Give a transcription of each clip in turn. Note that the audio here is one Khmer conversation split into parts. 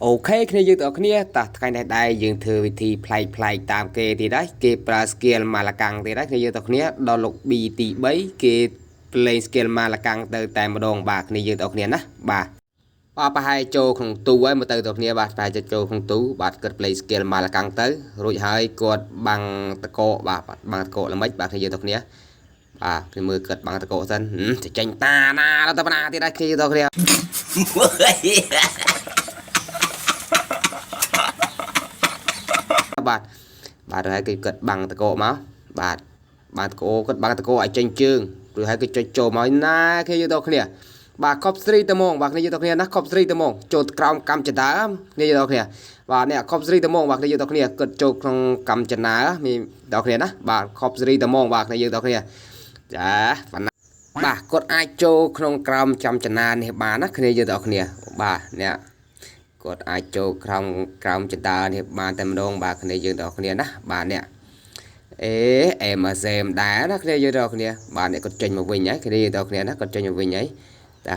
OK គ្នាយើងទាំងអស់គ្នាតោះថ្ងៃនេះដែរយើងធ្វើវិធីប្លែកប្លែកតាមគេទៀតហើយគេប្រើ skill ម៉ាឡាកាំងទៀតហើយគ្នាយើងទាំងអស់គ្នាដល់លោក B ទី3គេ play skill ម៉ាឡាកាំងទៅតែម្ដងបាទគ្នាយើងទាំងអស់គ្នាណាបាទបាទប្រហែលចូលក្នុងទូហើយមកទៅទាំងគ្នាបាទប្រហែលចូលក្នុងទូបាទគាត់ play skill ម៉ាឡាកាំងទៅរួចហើយគាត់បាំងតកកបាទបាំងតកកល្មិចបាទគ្នាយើងទាំងគ្នាបាទគេមើលគាត់បាំងតកកសិនចេញតាណាដល់ទៅណាទៀតហើយគ្នាយើងទាំងគ្នា បាទបាទហើយគេគាត់បាំងតកមកបាទបាទតកគាត់បាំងតកឲ្យចេញជើងឬហើយគេចុចចូលមកណាគេយកទៅគ្នាបាទខប់ស្រីទៅហ្មងបាទគ្នាយកទៅគ្នាណាខប់ស្រីទៅហ្មងចូលក្រោមកម្មចដាគ្នាយកទៅគ្នាបាទនេះខប់ស្រីទៅហ្មងបាទគ្នាយកទៅគ្នាគាត់ចូលក្នុងកម្មចនាមានដល់គ្នាណាបាទខប់ស្រីទៅហ្មងបាទគ្នាយកទៅគ្នាចាបាទគាត់អាចចូលក្នុងក្រោមចាំចនានេះបានណាគ្នាយកទៅគ្នាបាទនេះគាត់អាចចូលក្រោមក្រោមចតានេះបានតែម្ដងបាទគ្នាយើងទាំងគ្នាណាបាទនេះអេអេម៉ាសេមដែរណាគ្នាយើងទាំងគ្នាបាទនេះគាត់ចេញមកវិញហើយគ្នាយើងទាំងគ្នាណាគាត់ចេញមកវិញហើយតា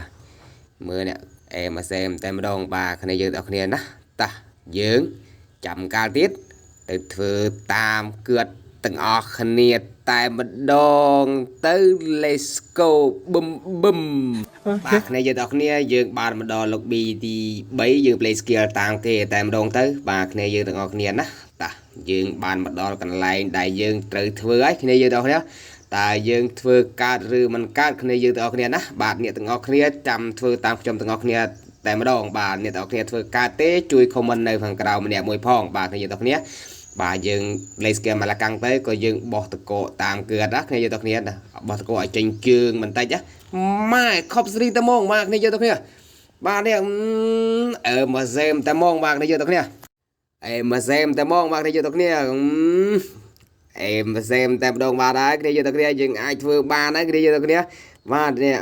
មើលនេះអេម៉ាសេមតែម្ដងបាទគ្នាយើងទាំងគ្នាណាតាយើងចាំកាលទៀតទៅធ្វើតាមគឿតទាំងអស់គ្នាតែម្ដងទៅ Let's go បឹមបឹមបាទគ្នាយើងទាំងគ្នាយើងបានមកដល់លោក B ទី3យើង play skill តាមគេតែម្ដងទៅបាទគ្នាយើងទាំងអស់គ្នាណាតាយើងបានមកដល់កន្លែងដែលយើងត្រូវធ្វើហើយគ្នាយើងទាំងអស់គ្នាតើយើងធ្វើកើតឬមិនកើតគ្នាយើងទាំងអស់គ្នាណាបាទអ្នកទាំងអស់គ្នាចាំធ្វើតាមខ្ញុំទាំងអស់គ្នាតែម្ដងបាទអ្នកទាំងអស់គ្នាធ្វើកើតទេជួយ comment នៅខាងក្រោមម្នាក់មួយផងបាទគ្នាយើងទាំងអស់គ្នាបាទយើងលេស្កែម៉ាឡាកាំងទៅក៏យើងបោះតកកតាមគឺអត់ណាគ្នាយើងទាំងគ្នាណាបោះតកឲ្យចេញជើងបន្តិចណាម៉ែខប់ស្រីតែហ្មងបាទគ្នាយើងទាំងគ្នាបាទនេះអឺមកសេមតែហ្មងបាទគ្នាយើងទាំងគ្នាអេមកសេមតែហ្មងបាទគ្នាយើងទាំងគ្នាអេមកសេមតែម្ដងបាទហើយគ្នាយើងទាំងគ្នាយើងអាចធ្វើបានហើយគ្នាយើងទាំងគ្នាបាទនេះ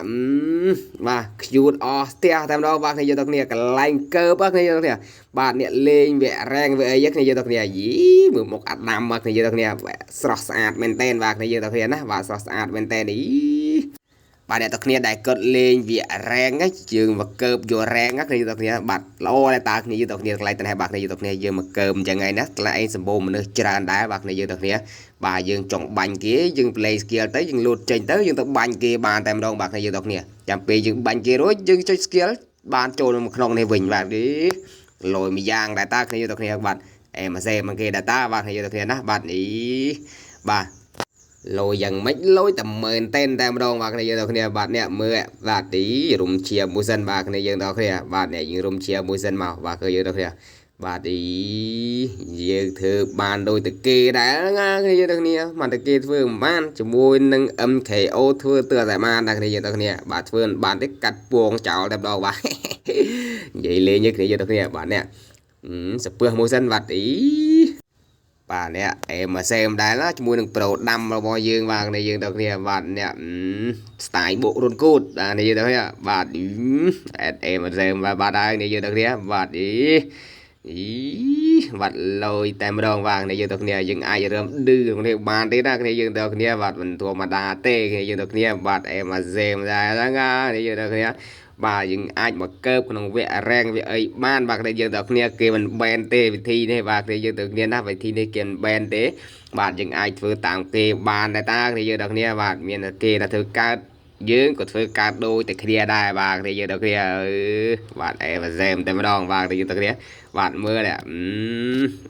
បាទខ្យូតអស់ផ្ទះតែម្ដងបាទគ្នាយើងទាំងគ្នាកន្លែងកើបគ្នាយើងទាំងគ្នាបាទអ្នកលេងវគ្គរ៉េងវគ្គអីគ្នាយើងទាំងគ្នាយីមើលមុខអាដាមមកគ្នាយើងទាំងគ្នាស្រស់ស្អាតមែនតែនបាទគ្នាយើងទាំងគ្នាណាបាទស្រស់ស្អាតមែនតែនអីបាទអ្នកទាំងគ្នាដែលគាត់លេងវគ្គរ៉េងយើងមកកើបយករ៉េងគ្នាយើងទាំងគ្នាបាទល្អដែរតើគ្នាយើងទាំងគ្នាកន្លែងតែបាទគ្នាយើងទាំងគ្នាយើងមកកើបអញ្ចឹងឯណាកន្លែងសម្បូរមនុស្សច្រើនដែរបាទគ្នាយើងទាំងគ្នាបាទយើងចង់បាញ់គេយើង play skill ទៅយើងលូតចេញទៅយើងទៅបាញ់គេបានតែម្ដងបាទគ្នាយើងទាំងគ្នាចាំពេលយើងបាញ់គេរួចយើងចុច skill បានចូលមកក្នុងនេះវិញបាទនេះលយមួយយ៉ាងដែរតើគ្នាយើងទាំងគ្នាបាទអេម៉ាសេមកគេដែរតើបាទគ្នាយើងទាំងគ្នាណាបាទនេះបាទលយយ៉ាងម៉េចលយតែមែនតែនតែម្ដងបាទគ្នាយើងទាំងគ្នាបាទនេះមើលបាទទីរុំជាមួយសិនបាទគ្នាយើងទាំងគ្នាបាទនេះយើងរុំជាមួយសិនមកបាទគឺយើងទាំងគ្នាបាទអីយើងធ្វើបានដូចតគេដែរណាគ្នាយើងទាំងគ្នាមិនតគេធ្វើមិនបានជាមួយនឹង MKO ធ្វើទើតែបានដែរគ្នាយើងទាំងគ្នាបាទធ្វើមិនបានទេកាត់ពងចោលតែម្ដងបាទនិយាយលេងគ្នាយើងទាំងគ្នាបាទនេះសពើមួយសិនបាទអីបាទនេះអេម៉ាសេមដែរណាជាមួយនឹងប្រូដាំរបស់យើងបាទគ្នាយើងទាំងគ្នាបាទនេះស្ទាយបុករុនគូតបាទនេះយើងទាំងគ្នាបាទអេអេម៉ាសេមបាទហើយនេះយើងទាំងគ្នាបាទអីអីបាត់លយតែម្ដងបាទគ្នាយើងទាំងគ្នាយើងអាចរើមឌឺគ្នាបានទេណាគ្នាយើងទាំងគ្នាបាទមិនធម្មតាទេគ្នាយើងទាំងគ្នាបាទអេម៉ាសេមដែរហ្នឹងណាគ្នាយើងទាំងគ្នាបាទយើងអាចមកកើបក្នុងវគ្គរ៉េងវគ្គអីបានបាទគ្នាយើងទាំងគ្នាគេមិនបែនទេវិធីនេះបាទគ្នាយើងទាំងគ្នាណាវិធីនេះគេមិនបែនទេបាទយើងអាចធ្វើតាមគេបានដែរតាគ្នាយើងទាំងគ្នាបាទមានតែគេតែធ្វើកើតយើងក៏ធ្វើកើតដូចតែគ្នាដែរបាទគ្នាយើងទាំងគ្នាអឺបាទអេម៉ាសេមតែម្ដងបាទគ្នាយើងទាំងគ្នាបាទមើលនេះ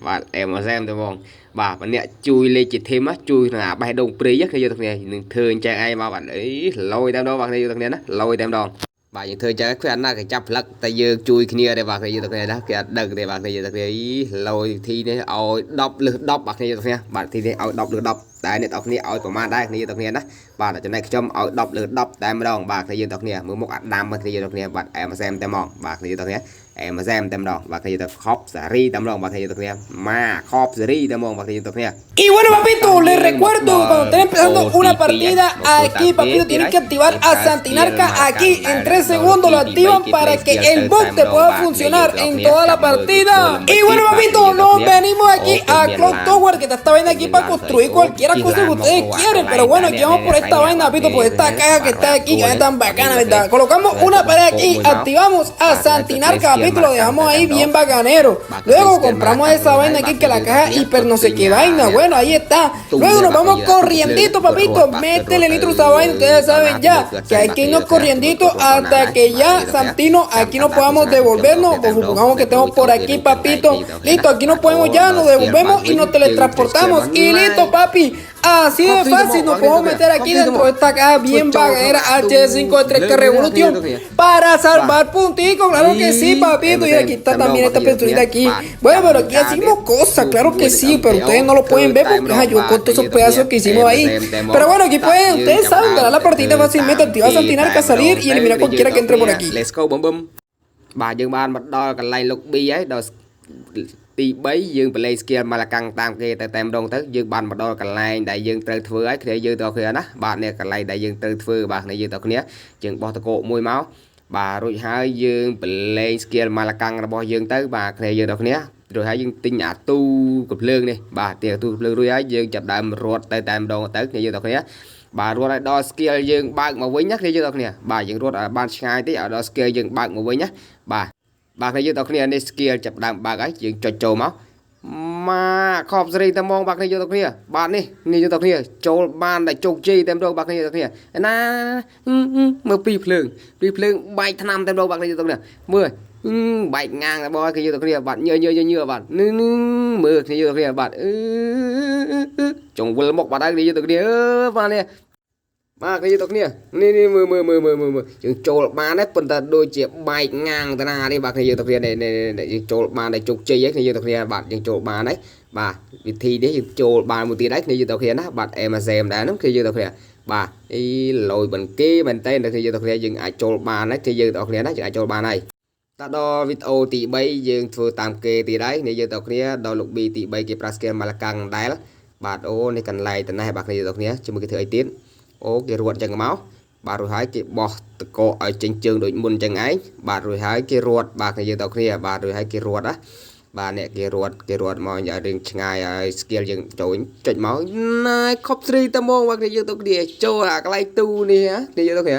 បាទអេម៉ាសេមតែហ្មងបាទម្នាក់ជួយលេខជាធីមជួយក្នុងអាបេះដូងព្រីគ្នាយើងទាំងគ្នានឹងធ្វើអញ្ចឹងឯងមកបាទអីលយតែម្ដងបាទគ្នាយើងទាំងគ្នាណាលយតែម្ដងបាទយើងធ្វើចឹងគេអត់ណាគេចាប់ផ្លឹកតែយើងជួយគ្នាទេបាទគ្នាយើងទាំងគ្នាណាគេអត់ដឹងទេបាទគ្នាយើងទាំងគ្នាអីលយវិធីនេះឲ្យ10លើស10បាទគ្នាយើងទាំងគ្នាបាទវិធីនេះឲ្យ10លើស10តែអ្នកទាំងគ្នាឲ្យប្រមាណដែរគ្នាយើងទាំងគ្នាណាបាទចំណែកខ្ញុំឲ្យ10លើស10តែម្ដងបាទគ្នាយើងទាំងគ្នាមើលមុខអាដាមគ្នាយើងទាំងគ្នាបាទអែមសែមតែហ្មងបាទគ្នាយើងទាំងគ្នាអែមសែមតែម្ដងបាទគ្នាយើងទាំងខប់សារីតែម្ដងបាទគ្នាយើងទាំងគ្នាម៉ាខប់សារីតែហ្មងបាទគ្នាយើងទាំងគ្នា Y bueno, papito, les recuerdo que cuando estén empezando una partida aquí, papito, tienen que activar a Santinarca aquí en 3 segundos. Lo activan para que el bug te pueda funcionar en toda la partida. Y bueno, papito, nos venimos aquí a Clock Tower, que está esta vaina aquí para construir cualquier cosa que ustedes quieren. Pero bueno, aquí vamos por esta vaina, papito, por esta caja que está aquí, que es tan bacana, ¿verdad? Colocamos una pared aquí, activamos a Santinarca, papito. Papito, lo dejamos ahí bien bacanero. Luego compramos esa vaina aquí que la caja hiper no sé qué vaina. Bueno, ahí está. Luego nos vamos corriendito, papito. Métele nitro a esa vaina, ustedes saben ya que hay que irnos corriendito hasta que ya, Santino, aquí no podamos devolvernos. Pues supongamos que estemos por aquí, papito. Listo, aquí no podemos ya, nos devolvemos y nos teletransportamos. Y listo, papi. Así de fácil nos podemos meter aquí dentro de esta caja bien bacanera H5 3K Revolution para salvar puntico, claro que sí, papito. Y aquí está también esta pinturita aquí. Bueno, pero aquí hacemos cosas, claro que sí, pero ustedes no lo pueden ver porque yo corto esos pedazos que hicimos ahí. Pero bueno, aquí pueden, ustedes saben, ganar la partida fácilmente, activar Santinarca, salir y eliminar cualquiera que entre por aquí. Let's go, បំបំបាទយើងបានមកដល់កន្លែង lobby ហើយដល់ទី3យើងប្រឡេ skill មកលកាំងតាមគេទៅតែម្ដងទៅយើងបានមកដល់កន្លែងដែលយើងត្រូវធ្វើហើយគ្នាយើងទៅគ្នាណាបាទនេះកន្លែងដែលយើងត្រូវធ្វើបាទគ្នាយើងទៅគ្នាយើងបោះតកោមួយមកបាទរួចហើយយើងប្រឡេ skill មកលកាំងរបស់យើងទៅបាទគ្នាយើងទៅគ្នារួចហើយយើងទិញអាទូកំភ្លើងនេះបាទទិញអាទូកំភ្លើងរួចហើយយើងចាប់ដើមរត់ទៅតែម្ដងទៅគ្នាយើងទៅគ្នាបាទរត់ឲ្យដល់ skill យើងបើកមកវិញណាគ្នាយើងដល់គ្នាបាទយើងរត់ឲ្យបានឆ្ងាយតិចឲ្យដល់ skill យើងបើកមកវិញណាបាទបាទគ្នាយើងដល់គ្នានេះ skill ចាប់ដើមបើកហើយយើងចុចចូលមកមកខប់សេរីតែហ្មងបាទគ្នាយើងដល់គ្នាបាទនេះនេះយើងដល់គ្នាចូលបានតែជោគជ័យតែម្ដងបាទគ្នាយើងដល់គ្នាណាមើលពីភ្លើងពីភ្លើងបែកថ្នាំតែម្ដងបាទគ្នាយើងដល់គ្នាមើលបែកងាងតែបងគ្នាយើងដល់គ្នាបាទញើញើញើបាទនេះមើលគ្នាយើងដល់គ្នាបាទអឺចង់វិលមកបាទហើយគ្នាយើងដល់គ្នាអឺបាទនេះបាទគ្នាទៅគ្នានេះនេះមើលមើលមើលមើលមើលមើលយើងចូលបានដែរប៉ុន្តែដូចជាបែកងាងតាណានេះបាទគ្នាយើងទៅគ្នានេះនេះយើងចូលបានតែជោគជ័យហ្នឹងគ្នាយើងទៅគ្នាបាទយើងចូលបានហើយបាទវិធីនេះយើងចូលបានមួយទៀតហើយគ្នាយើងទៅគ្នាណាបាទអេម៉ាសេមដែរហ្នឹងគ្នាយើងទៅគ្នាបាទអីលយបន្គេមែនតើគ្នាយើងទៅគ្នាយើងអាចចូលបានហើយគ្នាយើងទៅគ្នាណាយើងអាចចូលបានហើយតដល់វីដេអូទី3យើងធ្វើតាមគេទៀតហើយនេះយើងទៅគ្នាដល់ lobby ទី3គេប្រា skill ម៉ាឡាកាំងដែរបាទអូនេះកន្លែងតណេះបាទគ្នាយើងទៅគ្នាជាមួយគេធ្វើអីទៀតអូគេរត់ចឹងមកបាទរួចហើយគេបោះតកឲ្យចេញជើងដូចមុនចឹងឯងបាទរួចហើយគេរត់បាទគ្នាយើងទៅគ្នាបាទរួចហើយគេរត់ណាបាទអ្នកគេរត់គេរត់មកឲ្យរឿងឆ្ងាយឲ្យ skill យើងចូលចុចមកណែខប់ស្រីតែមកបាទគ្នាយើងទៅគ្នាចូលអាកន្លែងទូនេះគ្នាយើងទៅគ្នា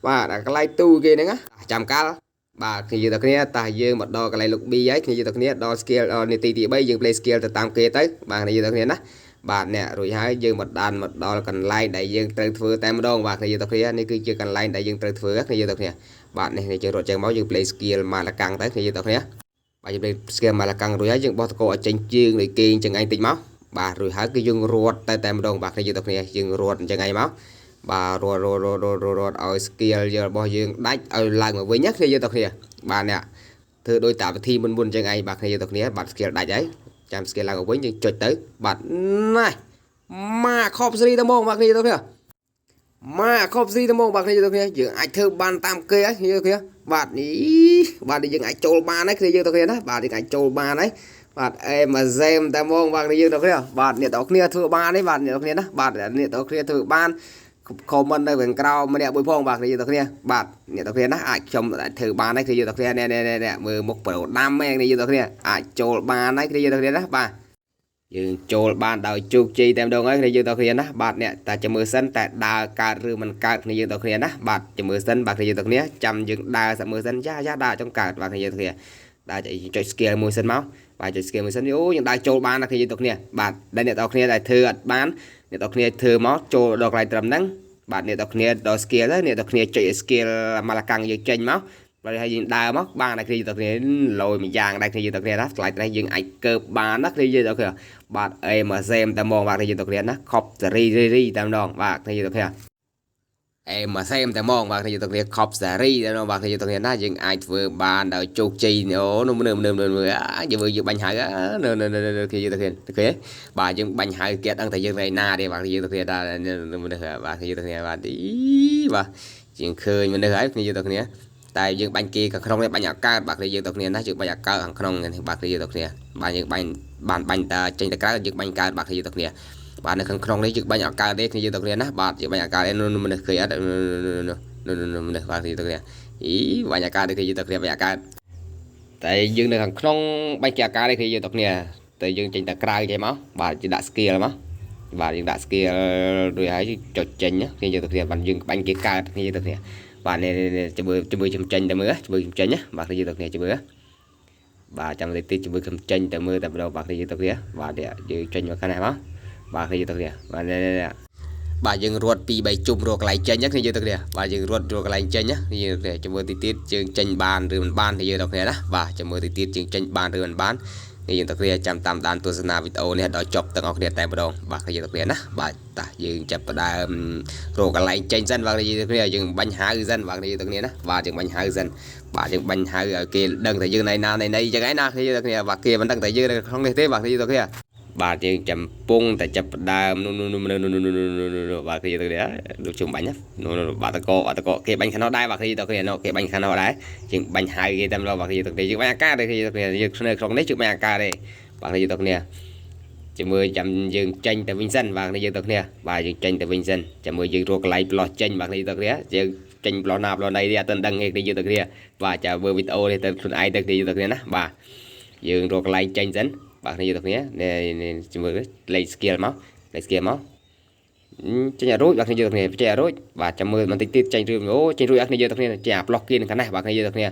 បាទអាកន្លែងទូគេហ្នឹងចាំកាលបាទគ្នាយើងទៅគ្នាតោះយើងមកដល់កន្លែង lobby ហើយគ្នាយើងទៅគ្នាដល់ skill នាទីទី3យើង play skill ទៅតាមគេទៅបាទគ្នាយើងទៅគ្នាណាបាទអ្នករួចហើយយើងមកដានមកដល់កន្លែងដែលយើងត្រូវធ្វើតែម្ដងបាទគ្នាយើងទៅគ្នានេះគឺជាកន្លែងដែលយើងត្រូវធ្វើគ្នាយើងទៅគ្នាបាទនេះយើងរត់ចេញមកយើង play skill មកលកាំងទៅគ្នាយើងទៅគ្នាបាទយើង play skill មកលកាំងរួចហើយយើងបោះតកឲ្យចេញជើងដូចគេអញ្ចឹងឯងតិចមកបាទរួចហើយគឺយើងរត់តែតែម្ដងបាទគ្នាយើងទៅគ្នាយើងរត់អញ្ចឹងឯងមកបាទរត់រត់រត់រត់រត់ឲ្យ skill យើងរបស់យើងដាច់ឲ្យឡើងមកវិញណាគ្នាយើងទៅគ្នាបាទអ្នកធ្វើដោយតាវិធីមុនមុនអញ្ចឹងឯងបាទគ្នាយើងទៅគ្នាបាទ skill ដាច់ហើយចាំ skill ឡើងមកវិញយើងចុចទៅបាទណែម៉ាខប់ស្រីទៅមកបាទគ្នាទៅគ្នាម៉ាខប់ស្រីទៅមកបាទគ្នាទៅគ្នាយើងអាចធ្វើបានតាមគេហើយគ្នាគ្នាបាទនេះបាទយើងអាចចូលបានហើយគ្នាយើងទៅគ្នាណាបាទយើងអាចចូលបានហើយបាទអេម៉ាសេមតែមកបាទគ្នាយើងទៅគ្នាបាទអ្នកទាំងគ្នាធ្វើបានទេបាទអ្នកទាំងគ្នាណាបាទអ្នកទាំងគ្នាធ្វើបាន comment នៅខាងក្រោមម្នាក់មួយផងបាទគ្នាយើងទាំងគ្នាបាទអ្នកទាំងគ្នាណាអាចខ្ញុំអាចធ្វើបានហើយគ្នាយើងទាំងគ្នានេះនេះមើលមុខប្រូដាំហ្នឹងគ្នាយើងទាំងគ្នាអាចចូលបានហើយគ្នាយើងទាំងគ្នាណាបាទយើងចូលបានដោយជោគជ័យតែម្ដងហើយគ្នាយើងទាំងគ្នាណាបាទអ្នកតែចាំមើលសិនតែដើរកើតឬមិនកើតគ្នាយើងទាំងគ្នាណាបាទចាំមើលសិនបាទគ្នាយើងទាំងគ្នាចាំយើងដើរសាក់មើលសិនយ៉ាយ៉ាដើរចង់កើតបាទគ្នាយើងទាំងគ្នាដើរចុច skill មួយសិនមកបាទចុច skill មួយសិនអូយើងដើរចូលបានណាគ្នាយើងទាំងគ្នាបាទដែលអ្នកទាំងគ្នាដែលធ្វើអត់បានអ្នកទាំងគ្នាធ្វើមកចូលដល់កន្លែងត្រឹមហ្នឹងបាទអ្នកទាំងគ្នាដល់ skill ទៅអ្នកទាំងគ្នាចុច skill ម៉ាឡាកាំងយើងចេញមកបាទហើយយើងដើរមកបានតែគ្នាយើងទាំងគ្នាលយមួយយ៉ាងដែរគ្នាយើងទាំងគ្នាណាឆ្លៃតែយើងអាចកើបបានណាគ្នាយើងទាំងគ្នាបាទអេមកសេមតែមកបាទគ្នាយើងទាំងគ្នាណាខប់សេរីរីរីតែម្ដងបាទគ្នាយើងទាំងគ្នាអេមកសេមតែមកបាទគ្នាយើងទាំងគ្នាខប់សេរីតែម្ដងបាទគ្នាយើងទាំងគ្នាណាយើងអាចធ្វើបានដោយជោគជ័យអូនោះមើលមើលមើលមើលយើងមើលយើងបាញ់ហៅនៅនៅនៅគ្នាយើងទាំងគ្នាឃើញបាទយើងបាញ់ហៅគេអត់ដឹងថាយើងនៅណាទេបាទគ្នាយើងទាំងគ្នាថាមនុស្សបាទគ្នាយើងទាំងគ្នាបាទអីបាទជាងឃើញមនុស្សហើយគ្នាយើងទាំងគ្នាតែយើងបាញ់គេខាងក្នុងនេះបាញ់អាកើតបាទគ្នាយើងទៅគ្នាណាយើងបាញ់អាកើតខាងក្នុងនេះបាទគ្នាយើងទៅគ្នាបាទយើងបាញ់បានបាញ់តាចេញទៅក្រៅយើងបាញ់កើតបាទគ្នាយើងទៅគ្នាបាទនៅខាងក្នុងនេះយើងបាញ់អាកើតទេគ្នាយើងទៅគ្នាណាបាទយើងបាញ់អាកើតទេនោះមនុស្សឃើញអត់នោះនោះមនុស្សបាទគ្នាទៅគ្នាអីបាញ់អាកើតទេគ្នាយើងទៅគ្នាបាញ់អាកើតតែយើងនៅខាងក្នុងបាញ់គេអាកើតទេគ្នាយើងទៅគ្នាតែយើងចេញទៅក្រៅចេញមកបាទយើងដាក់ skill មកបាទយើងដាក់ skill រួចហើយចុចចេញគ្នាយើងទៅគ្នាបាទយើងបាញ់គេកើតគ្នាយើងទៅគ្នាបាទនេះជាមួយជាមួយចំចេញតែមើលជាមួយចំចេញណាបាទគ្នាយើងទៅគ្នាជាមួយ បាទចាំតិចតិចជាមួយខ្ញុំចេញទៅមើលតែម្ដងបាទគ្នាយើងទៅគ្នាបាទយើងចេញមកខាងនេះមកបាទគ្នាយើងទៅគ្នាបាទនេះបាទយើងរត់ពី3ជុំរកកន្លែងចេញគ្នាយើងទៅគ្នាបាទយើងរត់រកកន្លែងចេញណាយើងគ្នាចាំមើលតិចទៀតយើងចេញបានឬមិនបានគ្នាយើងទៅគ្នាណាបាទចាំមើលតិចទៀតយើងចេញបានឬមិនបាននេះយើងទៅគ្នាចាំតាមដានទស្សនាវីដេអូនេះដល់ចប់ទាំងអស់គ្នាតែម្ដងបាទគ្នាយើងទៅគ្នាណាបាទតាយើងចាប់ផ្ដើមរកកន្លែងចេញសិនបាទគ្នាយើងទៅគ្នាយើងបាញ់ហៅសិនបាទគ្នាយើងទៅគ្នាណាបាទយើងបាញ់ហៅសិនបាទយើងបាញ់ហៅឲ្យគេដឹងតែយើងណៃណាណៃណៃចឹងឯណាគ្នាយើងទៅគ្នាបាទគេមិនដឹងតែយើងនៅក្នុងនេះទេបាទគ្នាយើងទៅគ្នាបាទយើងចំពងតែចាប់ផ្ដើមនោះនោះនោះនោះនោះនោះបាទគ្នាទៅគ្នាលោកជុំបាញ់ណានោះនោះបាទតកបាទតកគេបាញ់ខាងនោះដែរបាទគ្នាទៅគ្នានោះគេបាញ់ខាងនោះដែរយើងបាញ់ហៅគេតែម្ដងបាទគ្នាទៅគ្នាយើងបាញ់អាកាសទេគ្នាទៅគ្នាយើងនៅក្នុងនេះយើងបាញ់អាកាសទេបាទគ្នាទៅគ្នាជាមួយចាំយើងចេញទៅវិញសិនបាទគ្នាយើងទៅគ្នាបាទយើងចេញទៅវិញសិនចាំមើលយើងរកកន្លែងប្លោះចេញបាទគ្នាទៅគ្នាយើងចេញប្លោះណាប្លោះណីទេអត់ទាន់ដឹងទេគ្នាយើងទៅគ្នាបាទចាំមើលវីដេអូនេះទៅខ្លួនឯងទៅគ្នាយើងទៅគ្នាណាបាទយើងរកកន្លែងចេញសិនបាទគ្នាយើងទៅគ្នានេះជាមួយលេខ skill មកលេខ skill មកចេញឲ្យរួចបាទគ្នាយើងទៅគ្នាចេញឲ្យរួចបាទចាំមើលបន្តិចទៀតចេញរួចអូចេញរួចអស់គ្នាយើងទៅគ្នាចេញអាប្លោះគៀនខាងនេះបាទគ្នាយើងទៅគ្នា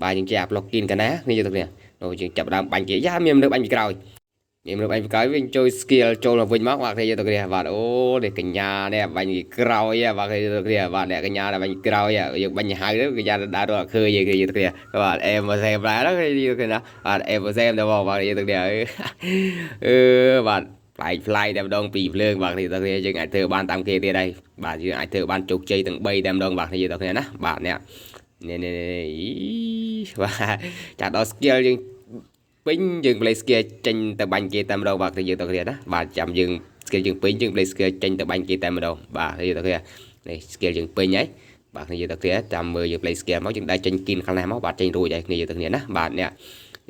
បាទយើងចេញអាប្លោះគៀនខាងនេះគ្នាយើងទៅគ្នានោះយើងចាប់ដើមបាញ់គេយ៉ាមានមនុស្សបាញ់ពីក្រោយមានមនុស្សបាញ់ពីក្រោយវិញចូល skill ចូលមកវិញមកបាទគ្នាយើងទៅគ្នាបាទអូនេះកញ្ញានេះបាញ់ពីក្រោយបាទគ្នាយើងទៅគ្នាបាទអ្នកកញ្ញាដែលបាញ់ក្រោយយើងបាញ់ហៅទៅកញ្ញាដើររកឃើញគ្នាយើងទៅគ្នាបាទអេមសេមដែរគ្នាយើងទៅគ្នាបាទអេមសេមទៅបងបាទយើងទៅគ្នាអឺបាទប្លែកប្លែកតែម្ដងពីភ្លើងបាទគ្នាទៅគ្នាយើងអាចធ្វើបានតាមគេទៀតហើយបាទយើងអាចធ្វើបានជោគជ័យទាំង3តែម្ដងបាទគ្នាទៅគ្នាណាបាទអ្នកនេះនេះបាទចាដល់ skill យើងពេញយើង play skill ចេញទៅបាញ់គេតែម្ដងបាទគ្នាយើងទៅគ្នាណាបាទចាំយើង skill យើងពេញយើង play skill ចេញទៅបាញ់គេតែម្ដងបាទយើងទៅគ្នានេះ skill យើងពេញហើយបាទគ្នាយើងទៅគ្នាចាំមើលយើង play skill មកយើងដែរចេញគៀនខាងនេះមកបាទចេញរួចហើយគ្នាយើងទៅគ្នាណាបាទនេះ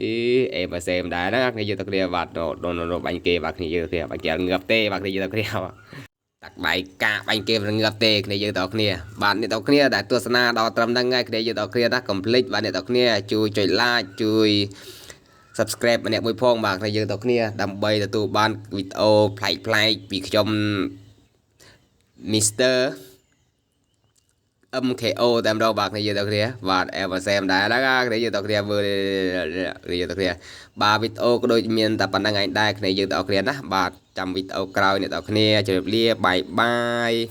អីអេបាសេមដែរណាគ្នាយើងទៅគ្នាបាទនោះបាញ់គេបាទគ្នាយើងទៅគ្នាបាញ់គេអត់ងើបទេបាទគ្នាយើងទៅគ្នាតាក់ដៃកាបាញ់គេមិនងើបទេគ្នាយើងទៅគ្នាបាទអ្នកទៅគ្នាដែលទស្សនាដល់ត្រឹមហ្នឹងហើយគ្នាយើងទៅគ្នាណាកុំភ្លេចបាទអ្នកទៅគ្នាជួយចុច like ជួយ subscribe ម្នាក់មួយផងបាទគ្នាយើងទៅគ្នាដើម្បីទទួលបានវីដេអូប្លែកប្លែកពីខ្ញុំ Mr MKO តែម្ដងបាទគ្នាយើងទៅគ្នាបាទអែបសេមដែរហ្នឹងគ្នាយើងទៅគ្នាមើលគ្នាយើងទៅគ្នាបាទវីដេអូក៏ដូចមានតែប៉ុណ្្នឹងឯងដែរគ្នាយើងទៅគ្នាណាបាទចាំវីដេអូក្រោយអ្នកទៅគ្នាជម្រាបលា bye bye.